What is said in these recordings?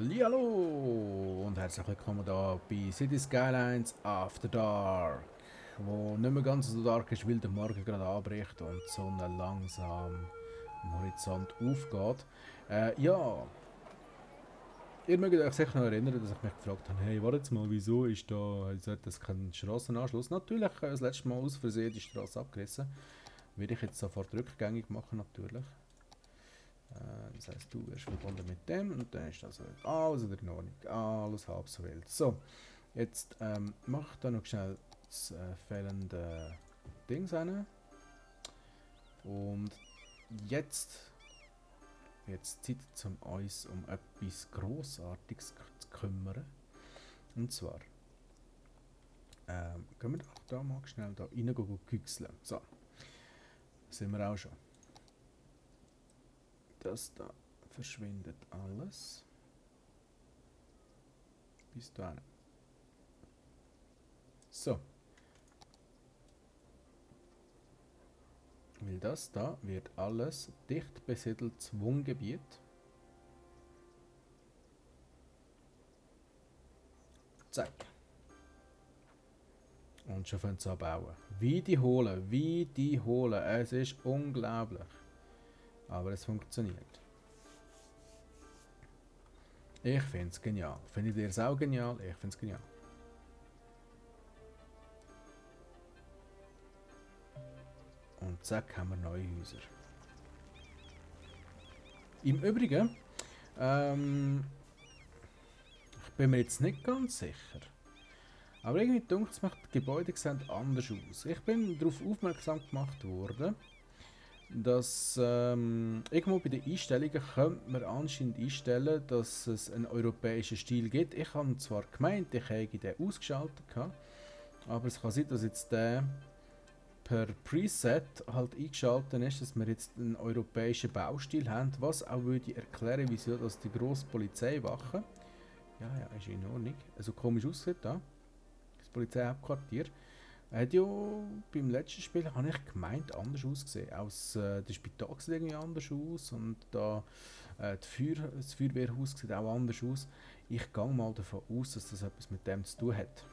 Hallihallo und herzlich willkommen hier bei City Skylines After Dark, wo nicht mehr ganz so dark ist, weil der Morgen gerade anbricht und die Sonne langsam am Horizont aufgeht. Ja, ihr mögt euch sicher noch erinnern, dass ich mich gefragt habe, hey, warte jetzt mal, wieso ist das kein Strassenanschluss? Natürlich, das letzte Mal aus Versehen die Straße abgerissen. Würde ich jetzt sofort rückgängig machen, natürlich. Das heisst, du wirst verbunden mit dem und dann ist also alles wieder in Ordnung. Alles halb so wild. So, jetzt mach da noch schnell das fehlende Dings rein. Und jetzt wird es Zeit, um uns um etwas Grossartiges zu kümmern. Und zwar gehen wir doch da mal schnell da rein güchseln. So, sind wir auch schon. Das da verschwindet alles. Bis dahin. So. Weil das da wird alles dicht besiedeltes Wohngebiet. Zack. Und schon fangen sie an bauen. Wie die holen. Es ist unglaublich. Aber es funktioniert. Ich finde es genial. Findet ihr es auch genial? Ich finde es genial. Und zack haben wir neue Häuser. Im Übrigen, ich bin mir jetzt nicht ganz sicher. Aber irgendwie denkt es mich, die Gebäude sehen anders aus. Ich bin darauf aufmerksam gemacht worden, dass irgendwo bei den Einstellungen könnte man anscheinend einstellen, dass es einen europäischen Stil gibt. Ich habe zwar gemeint, ich hätte den ausgeschaltet gehabt, aber es kann sein, dass jetzt der per Preset halt eingeschaltet ist, dass wir jetzt einen europäischen Baustil haben, was auch würde erklären, wieso dass die grosse Polizeiwache, ja, ist in Ordnung, also komisch aussieht da, das Polizeihauptquartier, hat ja beim letzten Spiel, habe ich gemeint, anders ausgesehen. Aus der Spital sieht irgendwie anders aus und da das Feuerwehrhaus sieht auch anders aus. Ich gehe mal davon aus, dass das etwas mit dem zu tun hat.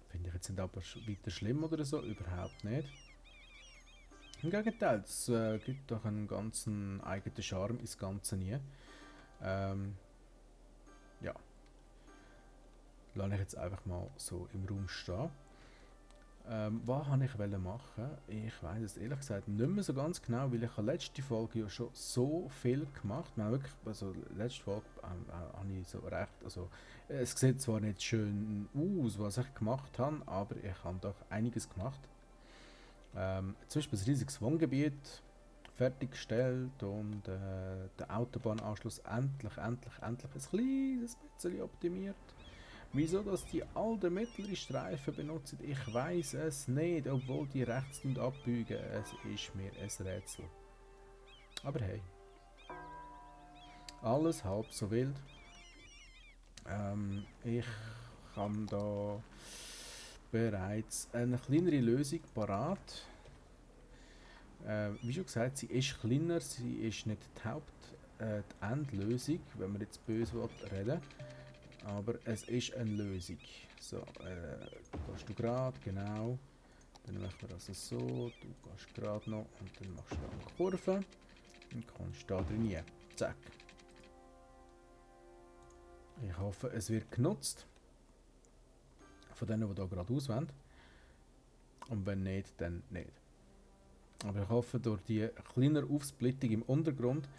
Finde ich jetzt nicht aber weiter schlimm oder so, überhaupt nicht. Im Gegenteil, es gibt doch einen ganzen eigenen Charme ins Ganze nie. Ja, lasse ich jetzt einfach mal so im Raum stehen. Was wollte ich machen? Ich weiß es ehrlich gesagt nicht mehr so ganz genau, weil ich letzte Folge ja schon so viel gemacht habe. Wirklich, also letzte Folge habe ich so recht, also es sieht zwar nicht schön aus, was ich gemacht habe, aber ich habe doch einiges gemacht. Zum Beispiel ein riesiges Wohngebiet fertiggestellt und den Autobahnanschluss endlich ein kleines bisschen optimiert. Wieso dass die alten mittleren Streifen benutzen, ich weiß es nicht, obwohl die rechts und abbiegen, es ist mir ein Rätsel. Aber hey, alles halb so wild. Ich habe da bereits eine kleinere Lösung parat. Wie schon gesagt, sie ist kleiner, sie ist nicht die Endlösung, wenn man jetzt böse reden. Aber es ist eine Lösung. So, gehst du gerade, genau. Dann machen wir das so. Du gehst gerade noch und dann machst du eine Kurve. Und kommst da drin rein. Zack. Ich hoffe, es wird genutzt. Von denen, die da gerade auswählen. Und wenn nicht, dann nicht. Aber ich hoffe, durch die kleine Aufsplittung im Untergrund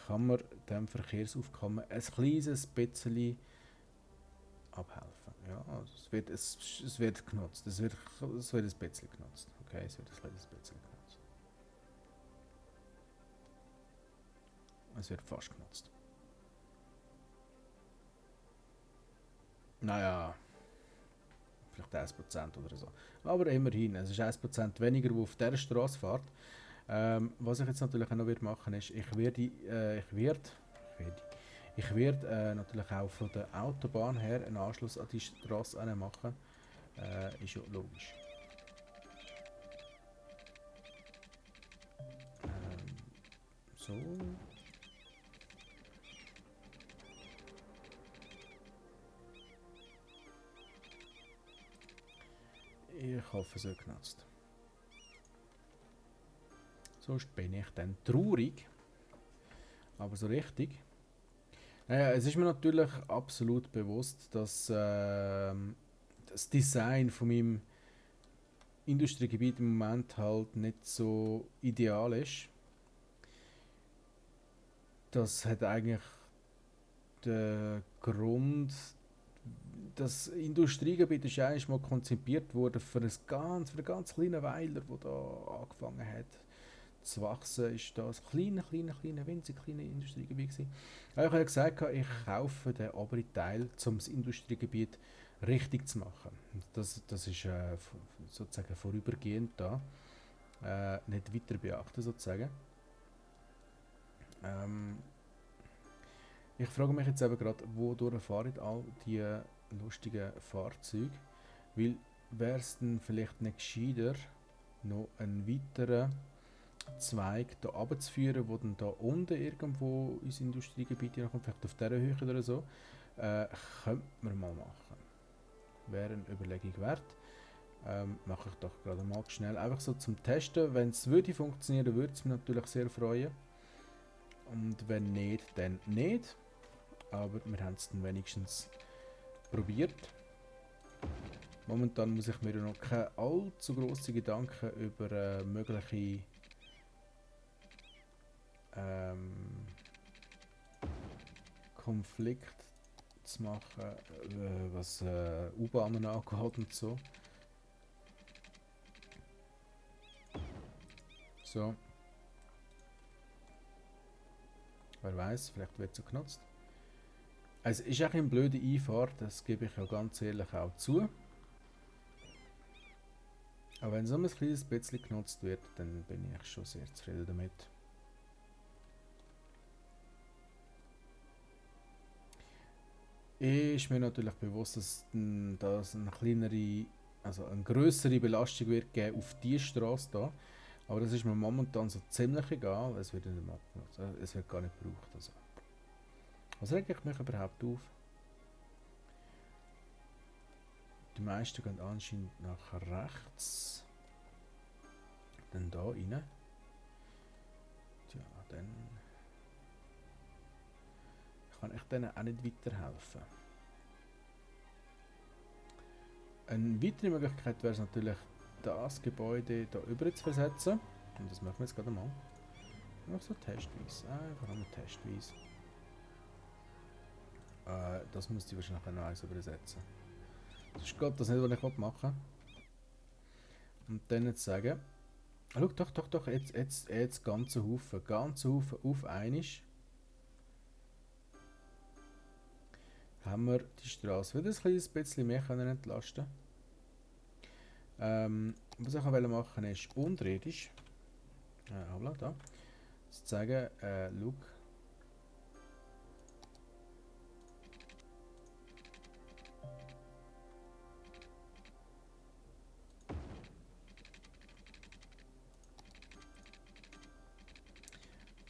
kann man dem Verkehrsaufkommen ein kleines bisschen abhelfen. Ja, also es wird genutzt. Es wird ein bisschen genutzt. Okay, es wird ein kleines bisschen genutzt. Es wird fast genutzt. Naja, vielleicht 1% oder so. Aber immerhin, es ist 1% weniger, die auf dieser Straße fährt. Was ich jetzt natürlich auch noch machen ist, ich werde natürlich auch von der Autobahn her einen Anschluss an die Straße machen. Ist ja logisch. So. Ich hoffe, es wird genutzt. Sonst bin ich dann traurig. Aber so richtig. Naja, es ist mir natürlich absolut bewusst, dass das Design von meinem Industriegebiet im Moment halt nicht so ideal ist. Das hat eigentlich den Grund, das Industriegebiet ist eigentlich mal konzipiert worden für einen ganz kleinen Weiler, der da angefangen hat zu wachsen, ist das winzig kleine Industriegebiet gewesen. Aber ich habe gesagt, ich kaufe den oberen Teil, um das Industriegebiet richtig zu machen. Das ist sozusagen vorübergehend da, nicht weiter beachten sozusagen. Ich frage mich jetzt eben gerade, wodurch fahren all die lustigen Fahrzeuge? Weil wäre es dann vielleicht nicht gescheiter, noch einen weiteren Zweig hier runterzuführen, der dann da unten irgendwo ins Industriegebiet hineinkommt, vielleicht auf dieser Höhe oder so, könnte man mal machen. Wäre eine Überlegung wert. Mache ich doch gerade mal schnell, einfach so zum Testen. Wenn es würde funktionieren, würde es mich natürlich sehr freuen. Und wenn nicht, dann nicht. Aber wir haben es dann wenigstens probiert. Momentan muss ich mir noch keine allzu grossen Gedanken über mögliche Konflikte zu machen, was U-Bahnen angeht und so. So. Wer weiß, vielleicht wird es genutzt. Also ist auch eine blöde Einfahrt, das gebe ich ja ganz ehrlich auch zu. Aber wenn so ein kleines bisschen genutzt wird, dann bin ich schon sehr zufrieden damit. Ist mir natürlich bewusst, dass das eine kleinere, also eine größere Belastung wird geben auf diese Straße hier. Aber das ist mir momentan so ziemlich egal, es wird nicht mehr genutzt, es wird gar nicht gebraucht. Also. Was regt ich mich überhaupt auf? Die meisten gehen anscheinend nach rechts. Dann da rein. Tja, dann kann ich denen auch nicht weiterhelfen. Eine weitere Möglichkeit wäre es natürlich, das Gebäude hier über zu versetzen. Und das machen wir jetzt gerade mal. Nur so testweise. Einfach nur testweise. Das muss ich wahrscheinlich noch eins übersetzen. Sonst geht das nicht, was ich machen will. Und dann jetzt sagen, schau, doch, jetzt ganze Haufen auf einmal. Haben wir die Straße wieder ein kleines bisschen mehr können entlasten. Was ich machen wollte, ist unterirdisch. Da. Zu sagen, schau.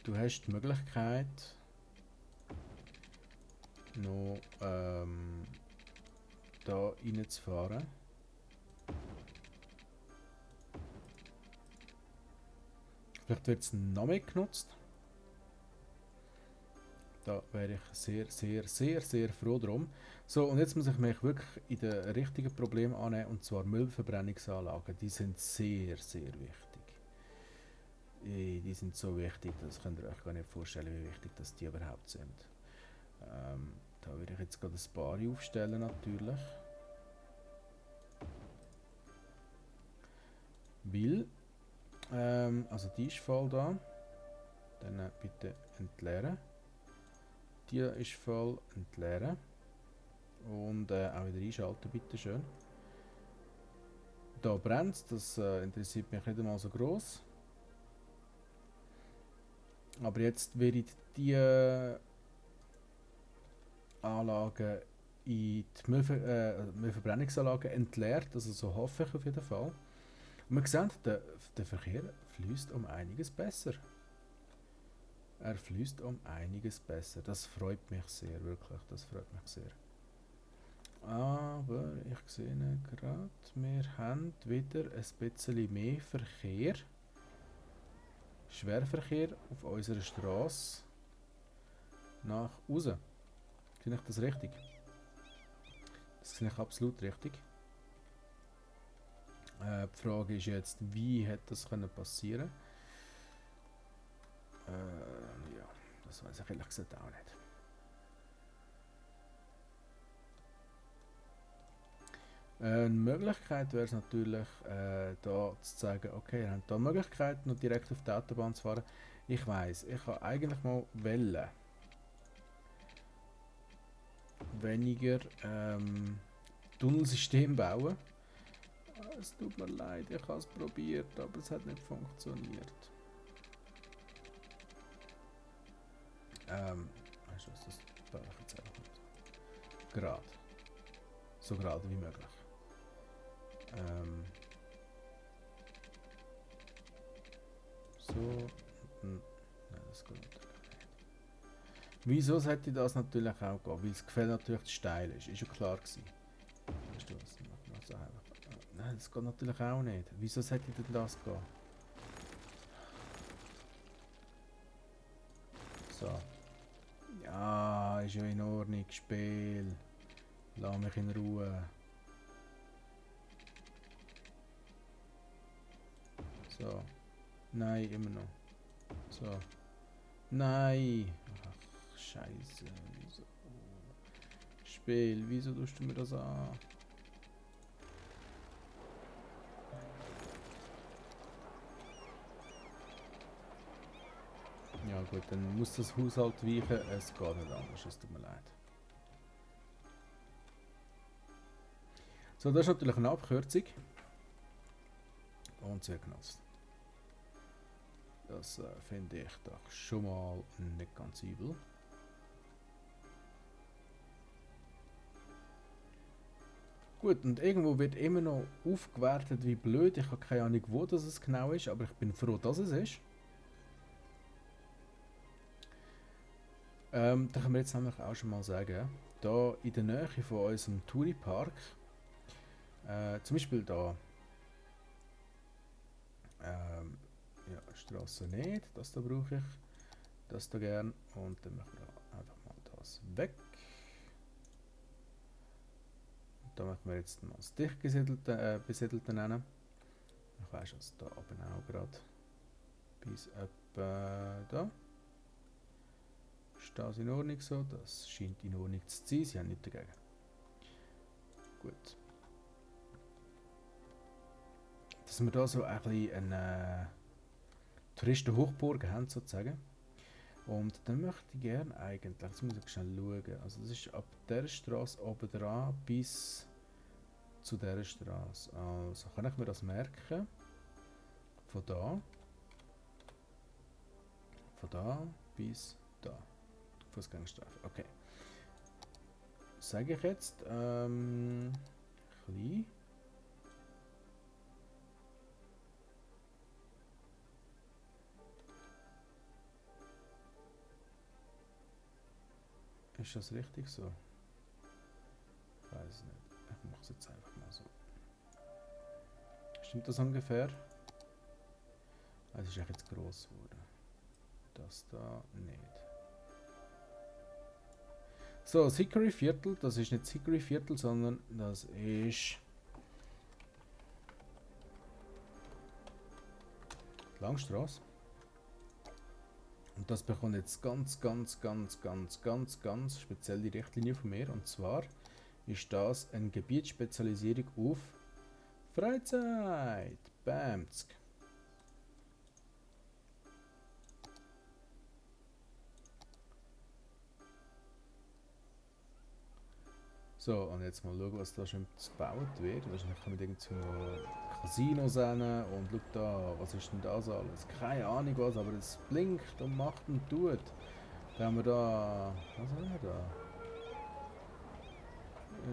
Du hast die Möglichkeit, noch da reinzufahren. Vielleicht wird es noch mehr genutzt. Da wäre ich sehr froh drum. So, und jetzt muss ich mich wirklich in den richtigen Problem annehmen, und zwar Müllverbrennungsanlagen. Die sind sehr wichtig. Die sind so wichtig, das könnt ihr euch gar nicht vorstellen, wie wichtig das die überhaupt sind. Da würde ich jetzt gerade ein paar aufstellen natürlich. Weil, also die ist voll da. Dann bitte entleeren. Die ist voll, entleeren. Und auch wieder einschalten, bitte schön. Da brennt es, das interessiert mich nicht einmal so groß. Aber jetzt werden die Anlagen in die Müllverbrennungsanlagen entleert, also so hoffe ich auf jeden Fall. Und wir sehen, der Verkehr fließt um einiges besser. Er fließt um einiges besser. Das freut mich sehr, wirklich. Das freut mich sehr. Aber ich sehe gerade, wir haben wieder ein bisschen mehr Verkehr. Schwerverkehr auf unserer Straße nach außen. Sehe ich das richtig? Das sehe ich absolut richtig. Die Frage ist jetzt, wie hätte das passieren können? Ja, das weiß ich ehrlich gesagt auch nicht. Eine Möglichkeit wäre es natürlich, da zu sagen, okay, ihr habt da Möglichkeit, noch direkt auf die Autobahn zu fahren. Ich weiss, ich kann eigentlich mal wählen. Weniger Tunnelsystem bauen. Es tut mir leid, ich habe es probiert, aber es hat nicht funktioniert. Weißt du was, das baue ich jetzt einfach nicht. Gerade. So gerade wie möglich. So. Nein, das geht nicht. Wieso sollte das natürlich auch gehen? Weil das Gefälle natürlich zu steil ist. Ist ja klar gewesen. Weißt du was? Machen wir so einfach. Nein, das geht natürlich auch nicht. Wieso sollte denn das gehen? So. Ja, ist ja in Ordnung. Spiel. Lass mich in Ruhe. So. Nein, immer noch. So. Nein. Ach, Scheiße. Wieso? Spiel, wieso tust du mir das an? Ja gut, dann muss das Haushalt weichen. Es geht nicht anders, es tut mir leid. So, das ist natürlich eine Abkürzung. Und sehr genutzt. Das finde ich doch schon mal nicht ganz übel. Gut, und irgendwo wird immer noch aufgewertet, wie blöd. Ich habe keine Ahnung, wo das es genau ist, aber ich bin froh, dass es ist. Da können wir jetzt nämlich auch schon mal sagen, da in der Nähe von unserem Touri-Park, zum Beispiel da, ja, Straße nicht, das da brauche ich, das da gern, und dann machen wir einfach mal das weg. Da machen wir jetzt mal das dicht besiedelte nennen. Ich weiss es da oben auch gerade bis etwa da. Ist das in Ordnung so? Das scheint in Ordnung zu sein, sie haben nichts dagegen. Gut. Dass wir da so ein bisschen eine Touristenhochburg haben, sozusagen. Und dann möchte ich gerne eigentlich, jetzt muss ich schnell schauen, also das ist ab der Straße oben dran bis zu dieser Straße. Also kann ich mir das merken? Von da bis da. Fußgängerstreifen, okay. Sage ich jetzt, klein. Ist das richtig so? Ich weiß es nicht. Ich mache es jetzt einfach mal so. Stimmt das ungefähr? Es ist echt jetzt gross geworden. Das da nicht. So, das Hickory Viertel, das ist nicht das Hickory Viertel, sondern das ist die Langstrasse. Und das bekommt jetzt ganz spezielle Richtlinie von mir. Und zwar ist das eine Gebietsspezialisierung auf Freizeit. Bamsk. So, und jetzt mal schauen, was da schon gebaut wird. Wahrscheinlich kommen wir zu Casinos hin und schau da, was ist denn das alles? Keine Ahnung was, aber es blinkt und macht und tut. Da haben wir da. Was haben wir da?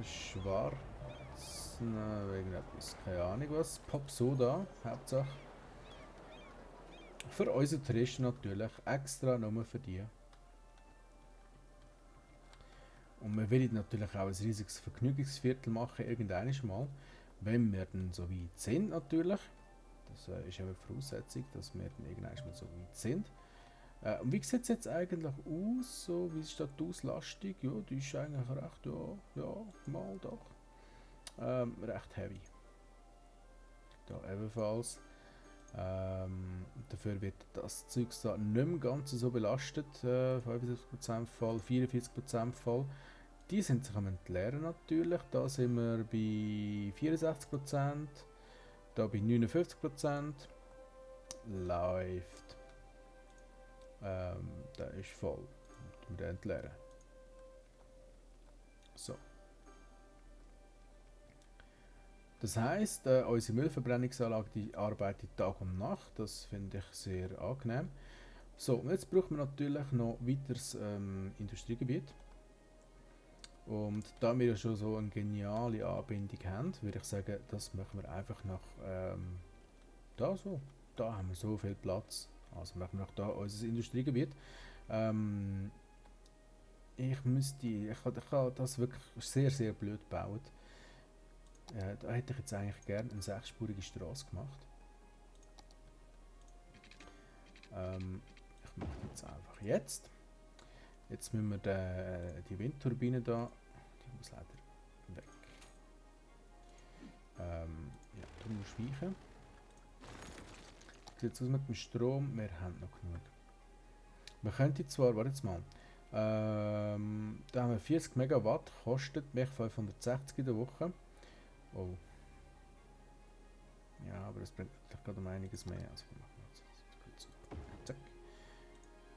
Schwarz. Irgendetwas. Keine Ahnung was. Pop Soda, Hauptsache. Für unsere Touristen natürlich. Extra nur für die. Und wir wollen natürlich auch ein riesiges Vergnügungsviertel machen, irgendwann mal, wenn wir dann so weit sind natürlich. Das ist eben die Voraussetzung, dass wir dann irgendwann mal so weit sind. Und wie sieht es jetzt eigentlich aus? So, wie ist da die Auslastung? Ja, die ist eigentlich recht, ja, mal doch. Recht heavy. Da ebenfalls. Dafür wird das Zeug da nicht mehr ganz so belastet. 75% Fall, 44% Fall. Die sind sich am Entleeren natürlich. Da sind wir bei 64%. Da bei 59%. Läuft. Der ist voll. Wir entleeren. So. Das heisst, unsere Müllverbrennungsanlage die arbeitet Tag und Nacht. Das finde ich sehr angenehm. So, und jetzt brauchen wir natürlich noch weiteres Industriegebiet. Und da wir ja schon so eine geniale Anbindung haben, würde ich sagen, das machen wir einfach nach da so. Da haben wir so viel Platz. Also machen wir nach da unser Industriegebiet. Ich habe das wirklich sehr, sehr blöd gebaut. Da hätte ich jetzt eigentlich gerne eine 6-spurige Straße gemacht. Ich mache jetzt einfach jetzt. Jetzt müssen wir die Windturbine da, die muss leider weg. Ja, du musst weichen. Wie sieht es aus mit dem Strom? Wir haben noch genug. Wir könnten zwar, warte jetzt mal, da haben wir 40 Megawatt, kostet mich 560 in der Woche. Oh. Ja, aber das bringt natürlich gerade um einiges mehr. Also wir machen jetzt so. Zack.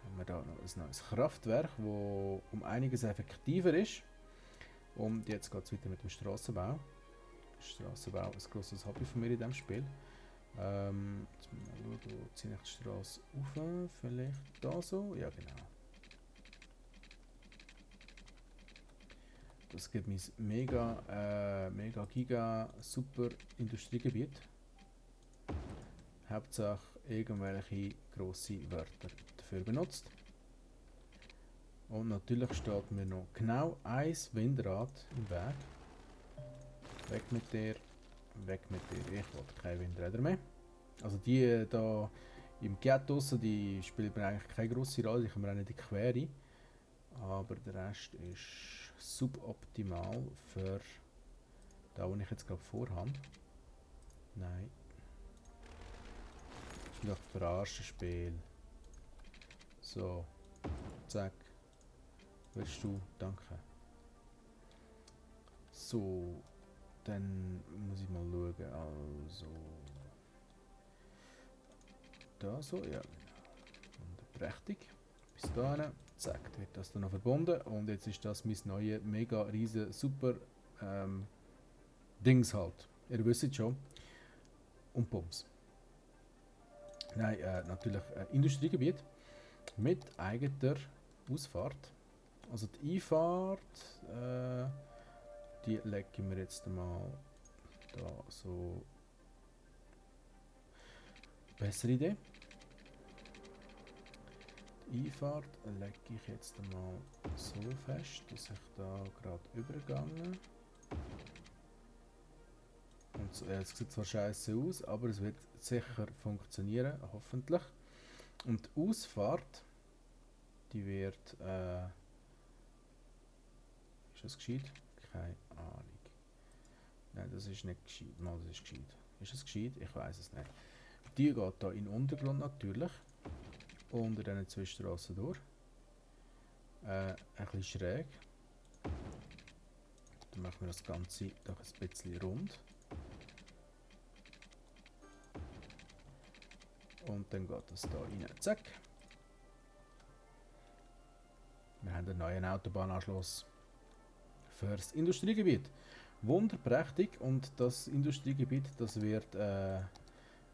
Haben wir da noch ein neues Kraftwerk, das um einiges effektiver ist. Und jetzt geht es weiter mit dem Strassenbau. Strassenbau ist ein grosses Hobby von mir in diesem Spiel. Jetzt müssen wir mal schauen, wo ziehe ich die Straße auf? Vielleicht da so? Ja, genau. Das gibt mir mega giga super Industriegebiet. Hauptsache irgendwelche grosse Wörter dafür benutzt. Und natürlich steht mir noch genau ein Windrad im Weg. Weg mit dir, weg mit dir. Ich will keine Windräder mehr. Also die da im Ghetto, die spielen mir eigentlich keine grosse Rolle, die kommen auch nicht in die Quere. Aber der Rest ist suboptimal für da, wo ich jetzt gerade vorhabe. Nein. Das ist noch verarscht Spiel. So. Zack. Willst du? Danke. So. Dann muss ich mal schauen. Also. Da so, ja. Und prächtig. Bis dahin. Zack, wird das dann noch verbunden. Und jetzt ist das mein neues, mega riesen, super Dings halt. Ihr wisst schon. Und Bums. Nein, natürlich Industriegebiet mit eigener Ausfahrt. Also die Einfahrt, die legen wir jetzt mal da so. Bessere Idee. Die Einfahrt lege ich jetzt mal so fest, dass ich da gerade übergegangen. Und so, es sieht zwar scheiße aus, aber es wird sicher funktionieren, hoffentlich. Und die Ausfahrt, die wird, ist das gescheit? Keine Ahnung. Nein, das ist nicht gescheit. Mal, das ist gescheit. Ist es gescheit? Ich weiß es nicht. Die geht da in den Untergrund natürlich. Unter diesen zwei Strassen durch. Ein bisschen schräg. Dann machen wir das Ganze doch ein bisschen rund. Und dann geht das da rein. Zack. Wir haben einen neuen Autobahnanschluss für das Industriegebiet. Wunderprächtig, und das Industriegebiet, das wird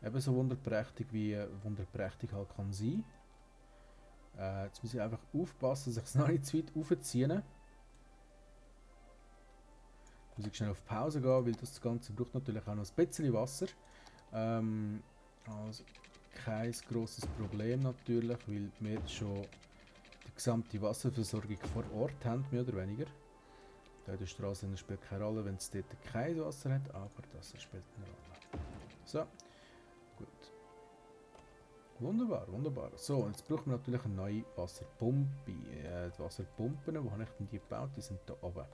ebenso wunderprächtig wie wunderprächtig halt kann sein. Jetzt muss ich einfach aufpassen, dass ich es noch nicht zu weit aufziehe. Muss ich schnell auf Pause gehen, weil das Ganze braucht natürlich auch noch ein bisschen Wasser. Also kein grosses Problem natürlich, weil wir schon die gesamte Wasserversorgung vor Ort haben, mehr oder weniger. Da der Straße spielt keine Rolle, wenn es dort kein Wasser hat, aber das spielt eine Rolle. So, gut. Wunderbar, wunderbar. So, und jetzt brauchen wir natürlich eine neue Wasserpumpe. Die Wasserpumpen, wo habe ich denn die gebaut? Die sind da oben.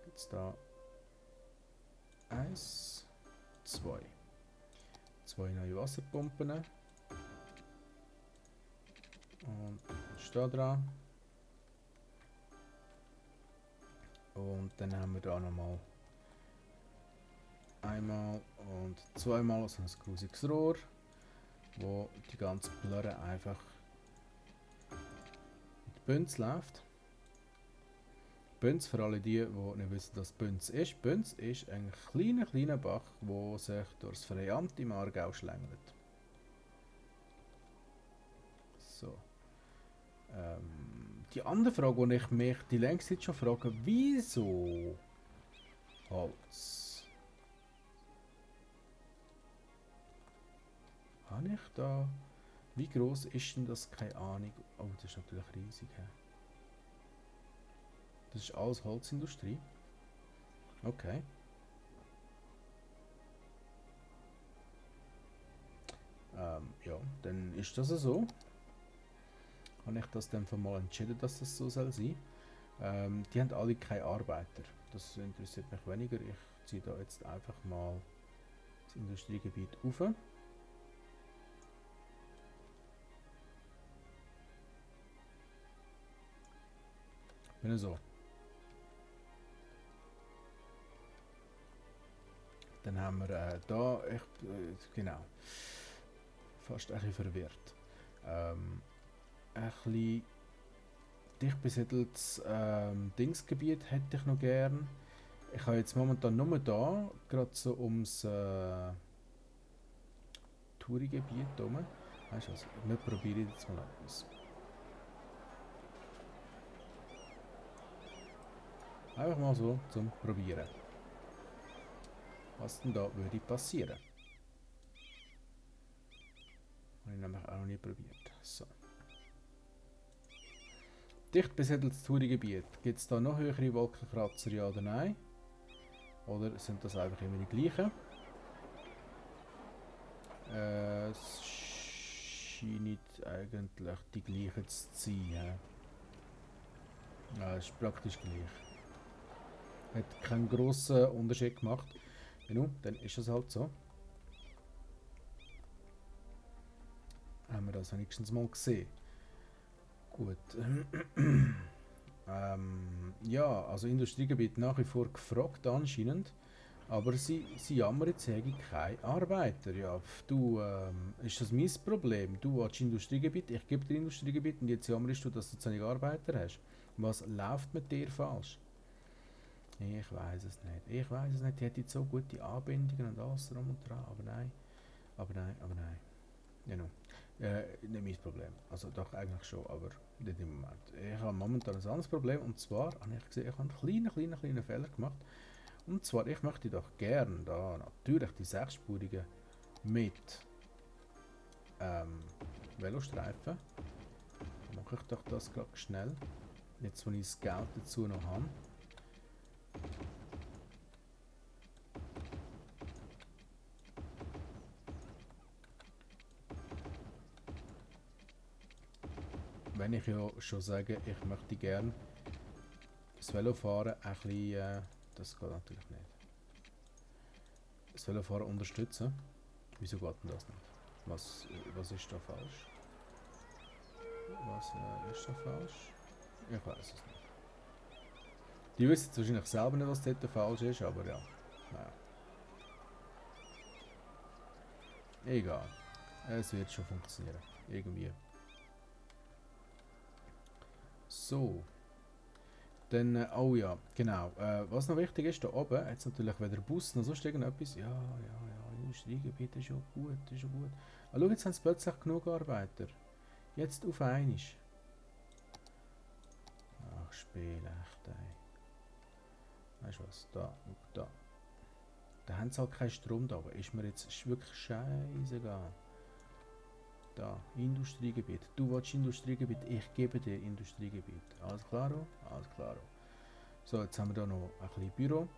Jetzt da 1, 2. 2 neue Wasserpumpen. Und ist da dran. Und dann haben wir da nochmal einmal und zweimal so ein grusiges Rohr, wo die ganze Blöre einfach mit Bünz läuft. Bünz, für alle die nicht wissen, was Bünz ist. Bünz ist ein kleiner Bach, der sich durchs Freiamt im Aargau schlängelt. So. Die andere Frage, die ich mich die längste Zeit schon frage, wieso Holz? Habe ich da... Wie groß ist denn das? Keine Ahnung. Oh, das ist natürlich riesig. He? Das ist alles Holzindustrie. Okay. Ja, dann ist das so. Habe ich das dann mal entschieden, dass das so soll sein. Die haben alle keine Arbeiter. Das interessiert mich weniger. Ich ziehe da jetzt einfach mal das Industriegebiet auf. Bin so. Dann haben wir da, genau, fast ein bisschen verwirrt. Ein bisschen dicht besiedeltes Dingsgebiet hätte ich noch gern. Ich habe jetzt momentan nur da, gerade so ums Touri-Gebiet herum. Weißt du was, wir probieren jetzt mal etwas. Einfach mal so zum Probieren. Was denn da würde passieren? Habe ich nämlich auch noch nie probiert. So. Dicht besiedeltes Touri-Gebiet. Gibt es da noch höhere Wolkenkratzer, ja oder nein? Oder sind das einfach immer die gleichen? Es scheint eigentlich die gleichen zu sein. Ja, es ist praktisch gleich. Hat keinen grossen Unterschied gemacht. Genau, dann ist es halt so. Haben wir das wenigstens mal gesehen. Gut. Ja, also Industriegebiet nach wie vor gefragt anscheinend. Aber sie jammern jetzt, hätte keine Arbeiter. Ja, du, ist das mein Problem? Du hast Industriegebiet, ich gebe dir Industriegebiet und jetzt jammerst du, dass du zu wenig Arbeiter hast. Was läuft mit dir falsch? Ich weiß es nicht. Ich weiß es nicht. Die hat jetzt so gute Anbindungen und alles drum und dran. Aber nein. Aber nein, aber nein. Genau. Nicht mein Problem. Also doch eigentlich schon, aber nicht im Moment. Ich habe momentan ein anderes Problem und zwar habe ich gesehen, ich habe einen kleinen Fehler gemacht. Und zwar, ich möchte doch gern da natürlich die 6-spurigen mit Velostreifen. Mache ich doch das gerade schnell. Jetzt, wo ich das Geld dazu noch habe. Wenn ich ja schon sage, ich möchte gern das Velofahren ein bisschen, das geht natürlich nicht. Das Velofahren unterstützen. Wieso geht denn das nicht? Was ist da falsch? Was ist da falsch? Ich weiß es nicht. Die wissen jetzt wahrscheinlich selber nicht, was dort falsch ist, aber ja. Naja. Egal. Es wird schon funktionieren. Irgendwie. So. Dann, oh ja, genau. Was noch wichtig ist, da oben hat es natürlich weder Bus noch sonst irgendetwas. Ja, Industriegebiet ist schon gut, ist schon gut. Ah, schau, jetzt haben sie plötzlich genug Arbeiter. Jetzt auf einmal. Ach, Spiel, echt, ey. Weißt du was? Da, da. Da haben sie halt keinen Strom da, aber ist mir jetzt ist wirklich scheißegal. Da, Industriegebiet. Du willst Industriegebiet, ich gebe dir Industriegebiet. Alles klar? Alles klar. So, jetzt haben wir da noch ein bisschen Büro.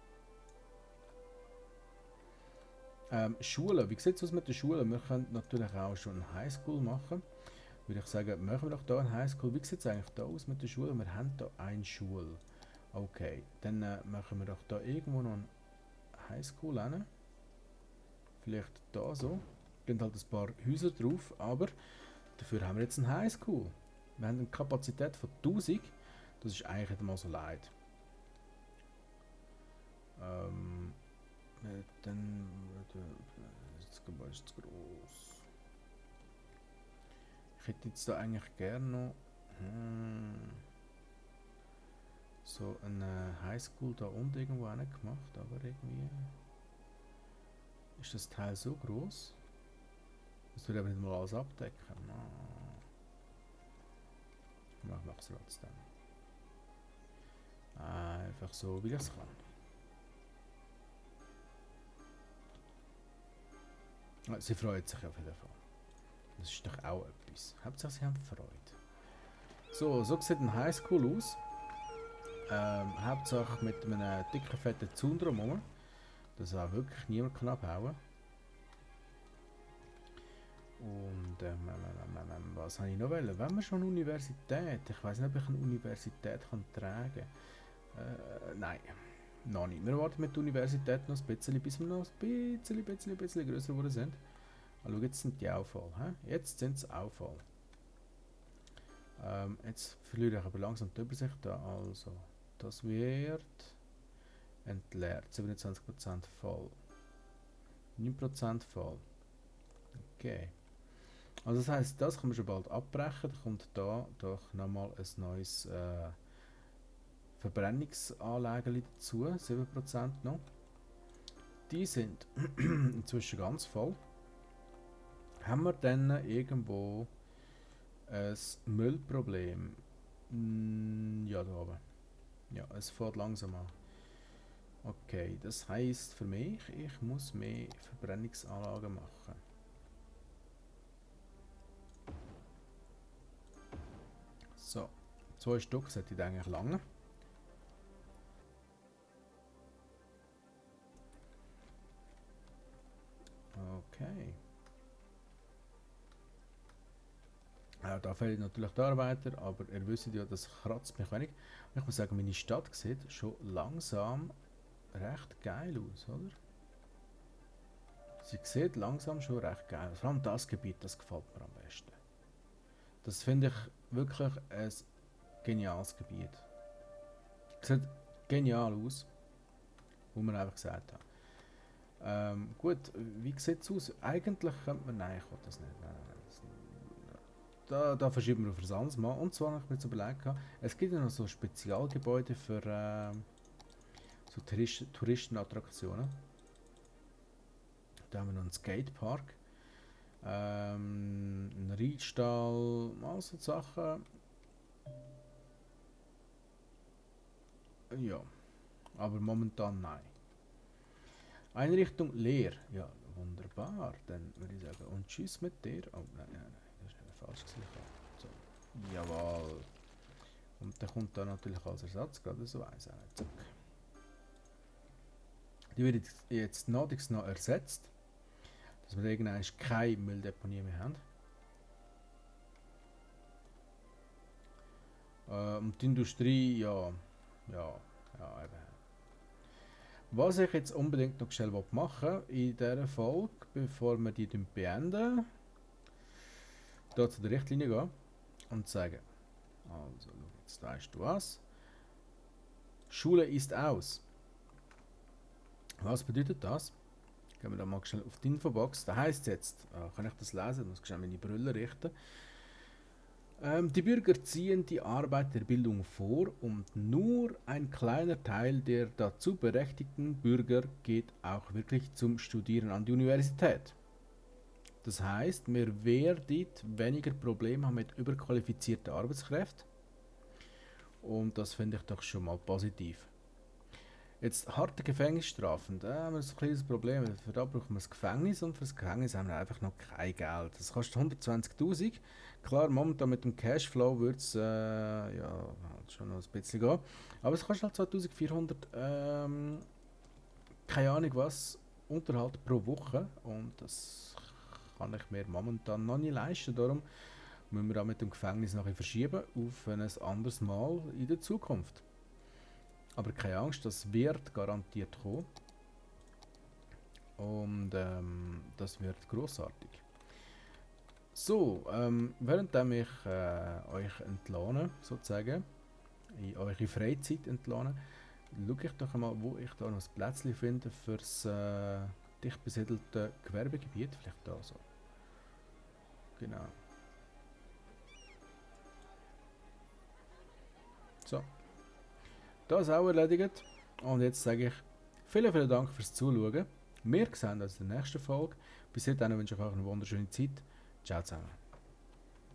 Schulen, wie sieht es aus mit den Schulen? Wir können natürlich auch schon eine Highschool machen. Würde ich sagen, machen wir doch hier eine Highschool. Wie sieht es eigentlich da aus mit den Schulen? Wir haben hier eine Schule. Okay, dann machen wir doch da irgendwo noch eine Highschool hin. Vielleicht da so. Gehen halt ein paar Häuser drauf, aber dafür haben wir jetzt eine Highschool. Wir haben eine Kapazität von 1000. Das ist eigentlich nicht mal so leid. Dann das Gebäude ist zu groß. Ich hätte jetzt da eigentlich gerne noch so eine Highschool da unten irgendwo hin gemacht, aber irgendwie ist das Teil so groß. Das würde aber nicht mal alles abdecken. Ich mache es trotzdem. Einfach so, wie ich es kann. Sie freut sich auf jeden Fall. Das ist doch auch etwas. Hauptsache sie haben Freude. So sieht ein Highschool aus. Hauptsache mit einem dicken, fetten Zaun drumherum. Dass auch wirklich niemand kann abhauen. Und was habe ich noch wollen? Wenn wir schon eine Universität, ich weiß nicht, ob ich eine Universität kann tragen kann. Nein, noch nicht. Wir warten mit der Universität noch ein bisschen, bis wir noch ein bisschen größer geworden sind. Schau, jetzt sind die auch voll. He? Jetzt sind sie auch voll. Jetzt verliere ich aber langsam die Übersicht da. Also, das wird entleert. 27% voll. 9% voll. Okay. Also das heisst, das können wir schon bald abbrechen. Da kommt da doch nochmal ein neues Verbrennungsanlagen dazu. 7% noch. Die sind inzwischen ganz voll. Haben wir dann irgendwo ein Müllproblem? Ja, da oben. Ja, es fährt langsam an. Okay, das heisst für mich, ich muss mehr Verbrennungsanlagen machen. So, 2 Stück sollte eigentlich lange. Okay. Da fehlen natürlich die Arbeiter, aber ihr wisst ja, das kratzt mich wenig. Und ich muss sagen, meine Stadt sieht schon langsam recht geil aus, oder? Sie sieht langsam schon recht geil aus. Vor allem das Gebiet, das gefällt mir am besten. Das finde ich wirklich ein geniales Gebiet. Sieht genial aus, wo man einfach gesagt hat. Gut, wie sieht es aus? Eigentlich könnte man... Nein, ich will das nicht. Nein, da verschieben wir auf das anderes Mal. Und zwar habe ich mir jetzt überlegt, es gibt ja noch so Spezialgebäude für so Touristenattraktionen. Da haben wir noch einen Skatepark, einen Reitstall, all so Sachen. Ja, aber momentan nein. Einrichtung leer. Ja, wunderbar. Dann würde ich sagen, und tschüss mit dir. Oh nein, das ist falsch gesagt. So, jawohl. Und dann kommt da natürlich als Ersatz gerade so eins. Zack. Die wird jetzt noch ersetzt, dass wir irgendwann keine Mülldeponie mehr haben. Und die Industrie, ja, eben. Was ich jetzt unbedingt noch schnell machen will, in dieser Folge, bevor wir die beenden, hier zu der Richtlinie gehen und sagen, also jetzt weißt du was, Schule ist aus. Was bedeutet das? Gehen wir da mal schnell auf die Infobox. Da heißt es jetzt, kann ich das lesen? Ich muss schnell meine Brille richten. Die Bürger ziehen die Arbeit der Bildung vor und nur ein kleiner Teil der dazu berechtigten Bürger geht auch wirklich zum Studieren an die Universität. Das heißt, wir werden weniger Probleme haben mit überqualifizierten Arbeitskräften und das finde ich doch schon mal positiv. Jetzt harte Gefängnisstrafen, da haben wir ein kleines Problem. Für da brauchen wir das Gefängnis und für das Gefängnis haben wir einfach noch kein Geld. Das kostet 120'000. Klar, momentan mit dem Cashflow wird es ja, halt schon noch ein bisschen gehen. Aber es kostet halt 2400, keine Ahnung was, Unterhalt pro Woche. Und das kann ich mir momentan noch nicht leisten. Darum müssen wir auch mit dem Gefängnis nachher verschieben auf ein anderes Mal in der Zukunft. Aber keine Angst, das wird garantiert kommen. Und das wird großartig. So, während ich euch entlade, sozusagen, in eure Freizeit entlade, schaue ich doch einmal, wo ich da noch ein Plätzchen finde fürs dicht besiedelte Gewerbegebiet. Vielleicht da so. Genau. So, das auch erledigt. Und jetzt sage ich vielen Dank fürs Zuschauen. Wir sehen uns in der nächsten Folge. Bis dahin wünsche ich euch eine wunderschöne Zeit. Ciao zusammen.